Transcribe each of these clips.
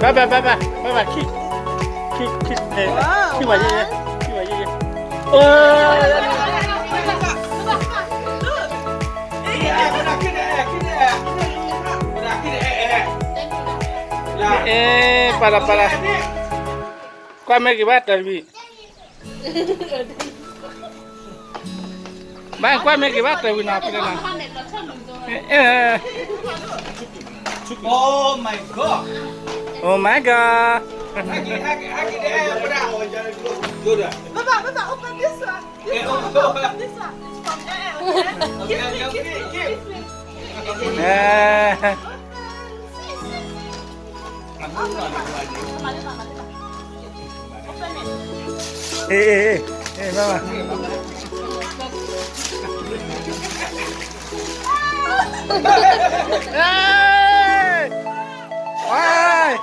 ဘၣ်ဘၣ်ဘၣ်ဘၣ်ဘၣ်ဘၣ် ခံ ခံ ခံ ခံဝဲယဲယဲ ခံဝဲယဲယဲ အိ အဲ ပာ်လီၤပာ်လီၤ ကွၢ်မ့ၢ်က့ၤဘၣ်တၢ်တဘံၣ် ဘၣ်ကွၢ်မ့ၢ်က့ၤဘၣ်တၢ်ဝံၤနီၤ ဖဲလဲၣ်နီၤ Oh my God. Oh my God. Papa, Papa, open this one. This one, Papa, open this one. It's from Air, okay? Give me, give me, give me. အဲ Open. Open it. အေး အေး အေး မမ Why?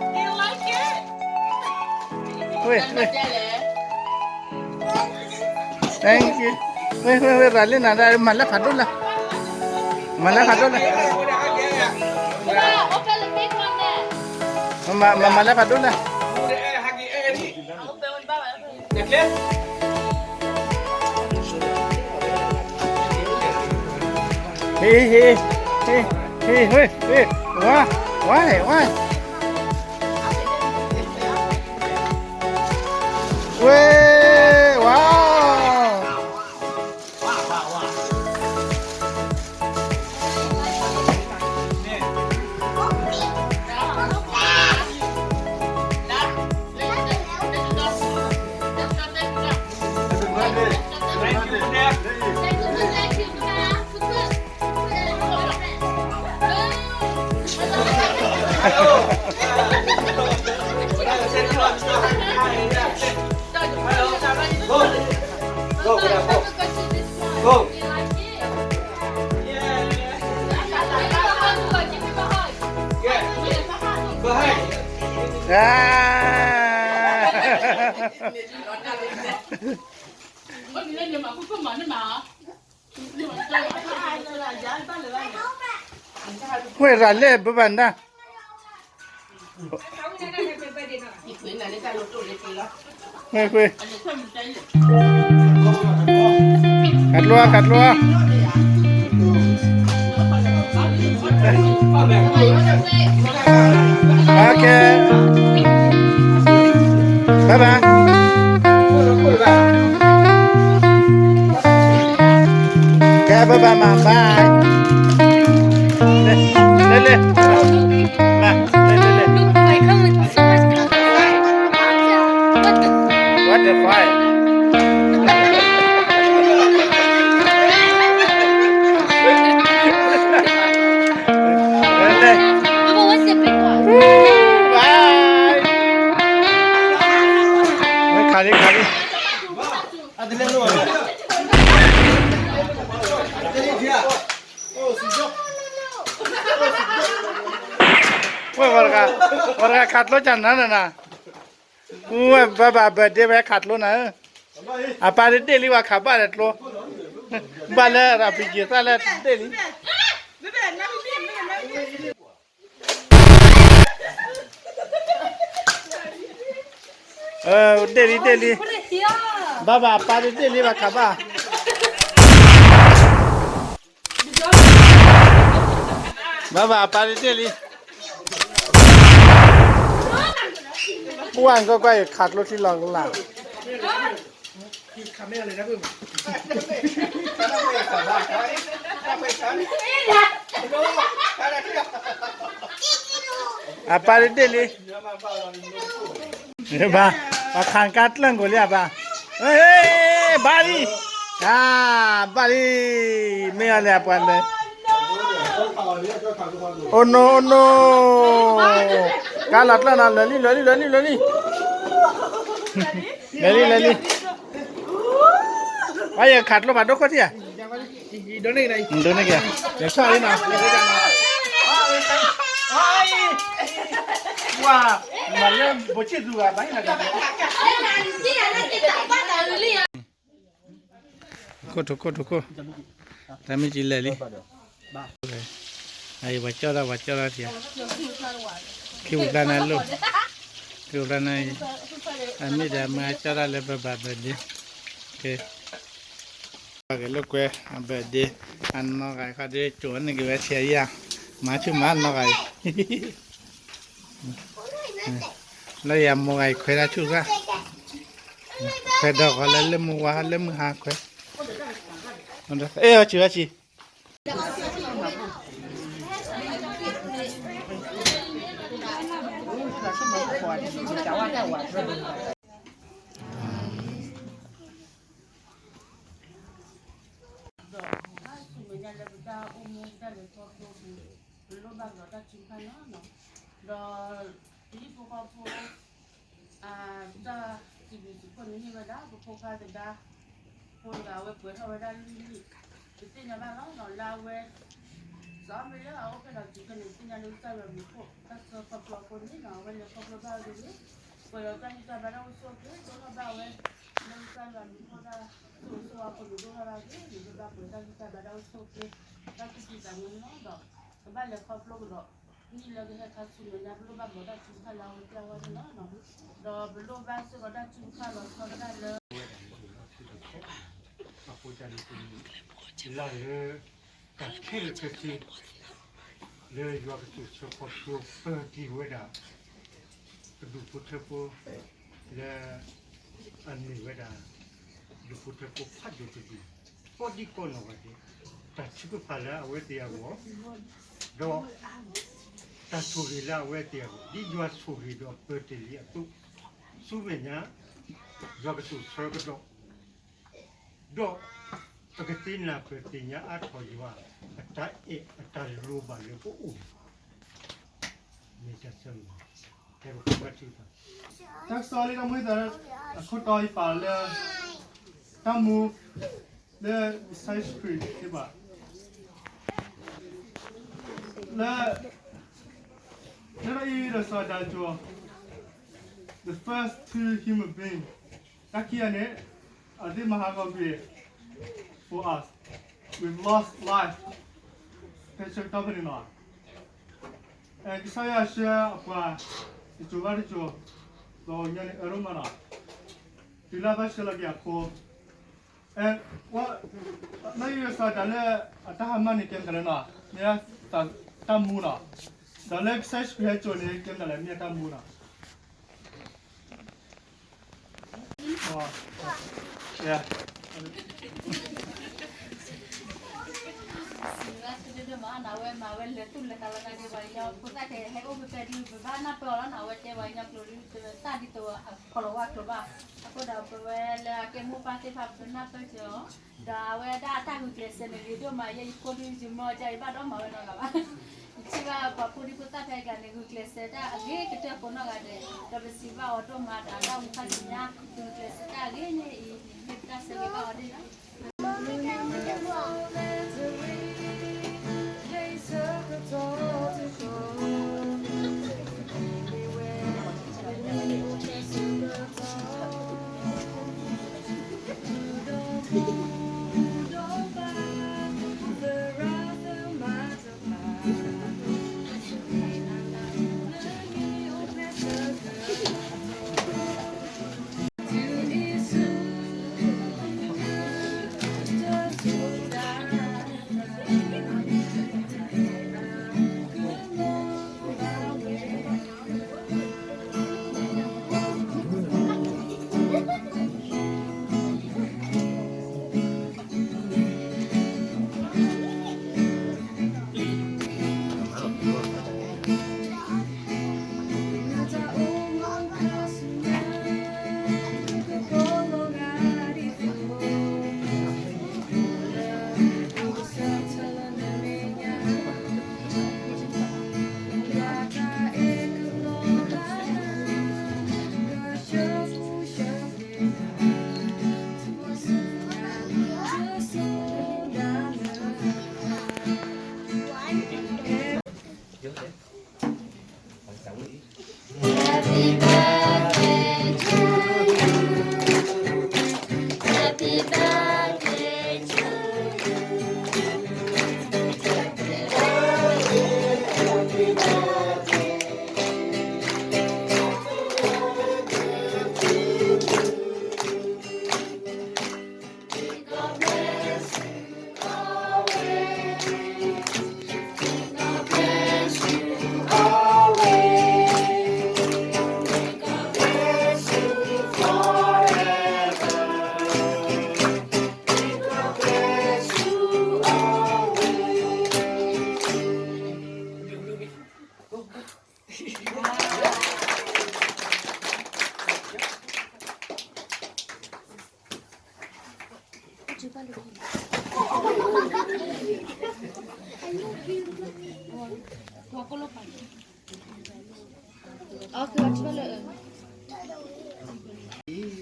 Do you like it? Wait, wait. Thank you. Wait, wait, wait, ရၤလံနၤ မၤလၢဖးဒိၣ်လၢ မၤလၢဖးဒိၣ်လၢ Open the big one there. မၤ မၤ မၤလၢဖးဒိၣ်လၢ ဟ့ ဟ့ ဟ့ ဟ့ ဟ့ ဝါ ဝါ ဝါ ဝ့ ဝါ Go, go, go. Go. Yeah. Go ahead. ဝဲရၤလဲၣ်ဘၣ်ဘၣ်နၤ ဝဲ ဝဲ ခးကျိ ခးကျိ Okay. Bye bye. ကဲ bye bye မၤ bye. လဲၤ လဲၤ လဲၤ မၤ လဲၤ လဲၤ လဲၤ What the fuck? Bye. ခးလံ ခးလံ ဝဲ ဝဲတဂၤ ဝဲတဂၤခးကျိကနၤနၤနၤ ဝဲဘၣ်ဘၣ် birthday ဝဲခးကျိနၤ အပၢ်တဒ့ၣ်လံ ဝဲခးဘၣ်ဒီးကျိ ဘၣ်လၢရၤပံက့ၤသၣ်လၢတဒ့ၣ်လံ, ဒ့ၣ်လံဒ့ၣ်လံ, ဘၣ်ဘၣ်အပၢ်တဒ့ၣ်လံဘၣ်ခးဘၣ်, ဘၣ်ဘၣ်အပၢ်တဒ့ၣ်လံ, ပှၢ်ကကွၢ်အံၤခးကျိချံလီၤကလၢ် အပၢ်တဒ့ၣ်လံ, ဘၣ်, ပှၤခးကါကျၢၢ်ကိာ်လံအပၢ်, ဘၣ်လံ, ဘၣ်လံ, မ့ၢ်အီၤလဲၣ်အပှၤလဲၣ်, အိၣ်နိအိၣ်နိ, ကါလီၤကျၢၢ်နီၤ လၢာ်လံလၢာ်လံလၢာ်လံလၢာ်လံ, လၢာ်လံလၢာ်လံ, ပှၤယခးကျိဖးဒိၣ်ခိၣ်ထံၣ်ဧါ, ဒိၣ်န့ၢ်က့ၤ, ဒိၣ်န့ၢ်က့ၤ, ယဆၣ်လံနီၤ, ဝါ, မၤလၢဘိးဆံၣ်သူဂၤဘၣ်, ခိၣ်ထိၣ်ခိၣ်ထိၣ်ခိၣ်, တၢ်မ့ၢ်ကံလဲၣ်လံ, ပှၤကၠီၣ်တၢ်ပှၤကၠီၣ်တၢ်ထံဧါ, ခံပူၤဖျါနၤလိၣ်, ခံပူၤဖျါနၤ, အမ့ၢ်ဒီးမၤကၠီၣ်တၢ်လၢပဘၣ်ဘၢၣ်ဒ့, ပှၤကလိာ်ကွဲ, အဘၢၣ်ဒ့, အနီၢ်ဂၤခီဒ့ကၠိန့ၢ်က့ၤဝဲဆံးယၤ, မၤဆူၣ်မၤနီၢ်ဂၤအံၤ လၢယၤမိၢ်ဂၤအံၤခွဲးတၢ်ဆူၣ်တၢ်, ခွဲးဒီးဂီၤလၢလၢမုၢ်ဝါလၢမုၢ်ဟါခွဲး, အဲၣ်အီၤဆံးဝဲဆံး, ဒီးဆူမဲာ်ညါလၢပတၢ်အိၣ်မူပတၢ်လဲၤခီဖျိပူၤ, ပလိၣ်ဘၣ်ကဒီးတၢ်ထုကဖၣ်နီၤ, ဒီးပဟံၣ်ဖိဃီဖိ တၢ်စံးဘျုးစံးဖှိၣ်န့ၣ်မ့ၢ်ဝဲဒၣ် ပဖိခွါသဒါ, ဖိတဂၤအဝဲပှဲၤထီၣ်ဝဲဒၣ်လွံၢ်နံၣ်, ပသ့ၣ်ညါဘၣ်လီၤနီၤ လၢအဝဲ စီၤအီမ့ၢ်လၢအအိၣ်ဖျဲၣ်ဒီးတုၤခဲန့ၣ် သ့ၣ်ညါလၢကစၢ်ယွၤမံၤခိၣ် တၢ်ဆၢခီဖျိအဃိန့ၣ်နီၤ အဝဲလဲၤခီဖျိဘၣ်အဂ့ၤန့ၣ်, ပှဲၤဒီးတၢ်ဂံၢ်တၢ်ဘါတၢ်အိၣ်ဆူၣ်အိၣ်ချ့ ဒိၣ်ထီၣ်ဘၣ်ဝဲ လၢကစၢ်ယွၤမံၤခိၣ်တၢ်ဆိၣ်ဂ့ၤဆိၣ်ဝါအဃိန့ၣ် ဒိၣ်ထီၣ်ဘၣ်ဝဲ လၢဘၣ်ပှဲၤတၢ်ဂံၢ်တၢ်ဘါတၢ်အိၣ်ဆူၣ်အိၣ်ချ့ တၢ်သူၣ်ဖှံသးညီန့ၣ်လီၤ. ဒီးကဘၣ်လဲၤခီဖျိကဒီး နံၣ်လၢကဟဲခါဆူမဲာ်ညါ ပလိၣ်ဘၣ်ကဒီးတၢ်ထုကဖၣ်လၢအဝဲသ့ၣ်အဂီၢ်န့ၣ်လီၤ. ဒီးပလိၣ်ဘၣ်စ့ၢ်ကီးတၢ်ထုကဖၣ်လီၤဆီဒၣ်တၢ်လၢ အဃိတၢ်န့ၣ် လၢ တၢ်ခဲလၢာ်ခဲဆ့ လၢယွၤကဆိၣ်ဆၢခီဖျိပၢၤတ့ၢ်ဝဲဒၣ် ပဒူၣ်ဖိထၢဖိ လၢ အမ့ၢ်ဝဲဒၣ် ဒူၣ်ဖိထၢဖိဖးဒိၣ်တဒူၣ် ကိးဒံကိးနီၢ်ဂၤဒဲး တၢ်ထုကဖၣ်လၢအဝဲသ့ၣ်အဂီၢ် ဒီး တၢ်ဆိၣ်ဂ့ၤလၢအဝဲသ့ၣ်အဂီၢ် ဒ်ယွၤဆိၣ်ဂ့ၤဒီးပၢၤတ့ၢ်လံအသိး ဆူမဲာ်ညါ ယွၤကဆိၣ်ဆၢကဒီး ဒီး ပကသ့ၣ်နၢ်ပၢၢ်သ့ၣ်ညါအါထီၣ်ယွၤ အတၢ်အဲၣ်အတၢ်လိၣ်ဘၣ်လၢပအိၣ် မ့ၢ်တၢ်ဆၢမုၢ်လၢ် တဲပကဘၣ်ထုကဖၣ် တၢ်ကစီၣ်လၢတၢ်မူသး အခိၣ်တီယပာ်လၢ တၢ်မူ လၢ ကစၢ်ယ့ၣ်ၡူးခရံာ် သ့ၣ်ဘၣ် လၢ လၢတၢ်အံၤဒီးစီၤအၤဒၣ်ကၠိ the first two human being တၢ်ခံဂၤန့ၣ် အသ့ၣ်မၤဟးဂီၤကွံာ် for us we've lost life ဖဲဆၢကတီၢ်ဖဲန့ၣ်လီၤ. အဲ ကစၢ်ယွၤဆှၢအပှၤ တစိၤဘၣ်တစိၤ ဒီးညါန့ၣ်အၢဒိၣ်မးလီၤ. တုၤလၢဘၣ်ဆှၢလီၤက့ၤအဖိ အဲ လၢယွၤစီၤအၤဒၣ်လၢ အတၢ်ဟါမၢ်န့ၣ် ကဲမတၤလဲၣ်နီၤ မ့ၢ်တၢ်မူနီၤ ဒီးလၢကစၢ်ယ့ၣ်ၡူးခရံာ်ဟဲကၠိန့ၣ် ကဲမတၤလဲၣ် မ့ၢ်တၢ်မူနီၤ စံးဝဲဒၣ်ဒိၣ်မး အဝဲမၤဝဲလဲၤသူၣ်လဲၤသးလီၤသးဒ်ပှၤကညီဖိသၣ်ခဲ ဟဲအိၣ်ဖဲဖဲဒ်ပဘၣ်နၢ်ပၢၢ်အီၤလီၤနီၤ အဝဲတဲပှၤကညီကျိာ်ဒ် တၢ်ဒ်သိးအကလီၤဝါကျိာ်ဘၣ် အဃိဒီးပဝဲလၢအကဲမိၢ်ပၢ်သ့ၣ်တဖၣ် ပနၢ်ပၢၢ်စၢၤအီၤ ဒီးအဝဲဒၣ်အတၢ်ဂုာ်ကျဲးစၢးန့ၣ်ဂ့ၤဒိၣ်မး ယဲယဖိဒုးယမီၢ်ကါ ယဘၣ်ဒီးမၤဝဲနီတဂၤဘၣ် ယထံၣ်ဘၣ်ပှၤဖိဒံဖိသၣ်ဖဲအံၤန့ၣ် ဂုာ်ကျဲးစၢးတၢ်အဂ့ၤကတၢၢ်ဖိနီတဂၤဒဲး ဒီးပစံးဘၣ်အီၤဒိၣ်မးဒီးတၢ်ဝံသးစူၤညါ ဂုာ်ကျဲးစၢးတၢ်အဂ့ၤန့ၣ်အံၤ မ့ၢ်ပတၢ်ဆၢဂ့ၤဘၣ်အီၤဒ်န့ၣ်လီၤ.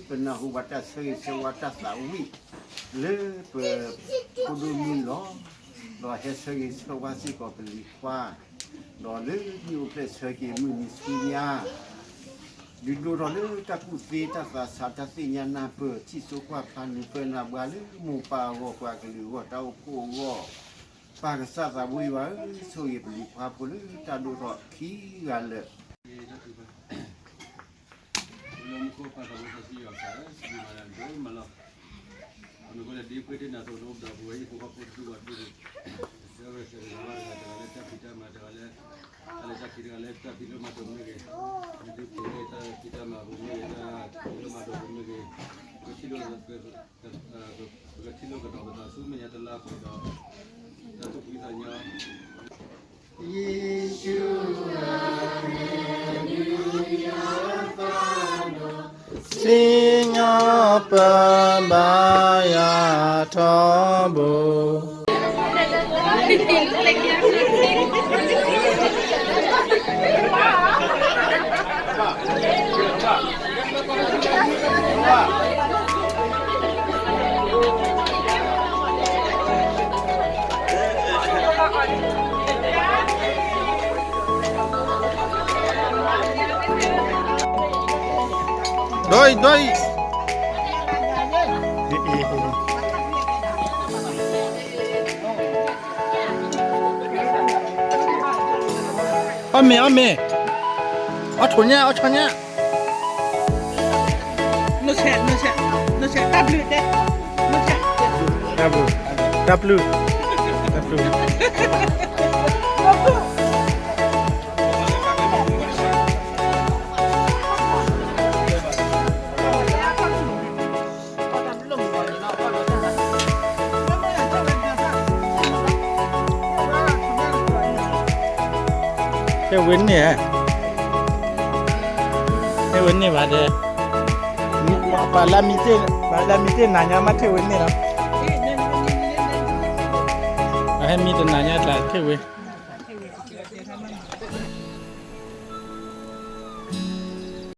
ပနၢ်ဟူဘၣ်တၢ်ဆၢဂ့ၤဆၢဝါတၢ်သးဝံၣ် လၢပဖိဒိၣ်မုၣ်လီၤ. ဒီးဟဲဆၢဂ့ၤဆၢဝါစ့ၢ်ကီးပလံၤခွါ, ဒီးလၢမ့ၢ်အိၣ်ဖျဲၣ်ဆၢက့ၤမုၢ်နံၤဆူညါ ဒုးဒိၣ်ထီၣ်လၢတၢ်ကူၣ်သ့တၢ်သးဆး တၢ်သ့ၣ်ညါနၢ်ပၢၢ် ထံၣ်စိကွၢ်ဖျါနုာ်ပၢၢ်နၢ်ဘှါလၢမိၢ်ပၢ်အဂီၢ် ပှၤကလုာ်အဂီၢ် တၢ်အိၣ်ဖှိၣ်အဂီၢ်, ပၢ်ကစၢ်သးဘိယွၤဧၢ, ဆိၣ်ဂ့ၤပလံၤခွါဖိလၢတၢ်ဒိၣ်ထီၣ်ခံဂၤလၢာ် လၢမူခိၣ်ပၢ်သးဘိစီဆှံယွၤကစၢ်ဧၢ, စံးဘျုးမၤလၤဒိၣ်မးလီၤ. အမ့ၢ်ကီးလၢဒ့ခွဲးတ့ၢ်နၤသိးဒီးပဝဲဟံၣ်ဖိဃီဖိတဒူၣ်ဘၣ်တဒူၣ်, ဆၢဂ့ၤဆၢဝါတဂၤလၢတၢ်ဖံးတၢ်မၤတဂၤလၢ တၢ်လဲၤတၢ်က့ၤတဂၤလၢတၢ်ဖံးလိမၤဒိးမ့ၢ်ဂ့ၤ, မ့ၢ်ဒုးဖံးန့ၢ်တၢ်ဖံးတၢ်မၤပူၤမ့ၢ်ဂ့ၤ, တၢ်ဖံးလိမၤဒိးပူၤမ့ၢ်ဂ့ၤ, ပကထံၣ်လိာ်ကဒီးပသးဆူမဲာ်ညါတလါပူၤဒီး တၢ်သူၣ်ဖှံသးညီ ယ့ၣ်ၡူး စံၣ်ညီၣ်ပၢဘါယွၤထီဘိ ဒိအံၤ ဒိအံၤ အီၣ်မ့ၤ အီၣ်မ့ၤ, အီၣ်ထိးညၣ် အီၣ်ဆီညၣ်, တၢ်ဘျုး တၢ်ဘျုး တၢ်ဘျုး တၢ်ဘျုး ထဲဝဲန့ၣ်ဧါ, ထဲဝဲန့ၣ်ဘၣ်ဒီး, ပှၤလၢမံတ့ၢ် ပှၤလၢမံတ့ၢ်နၤညါမ့ၢ်ထဲဝဲန့ၣ်လီၤ, အဟဲမံတနၤညါတၢ်ထဲဝဲ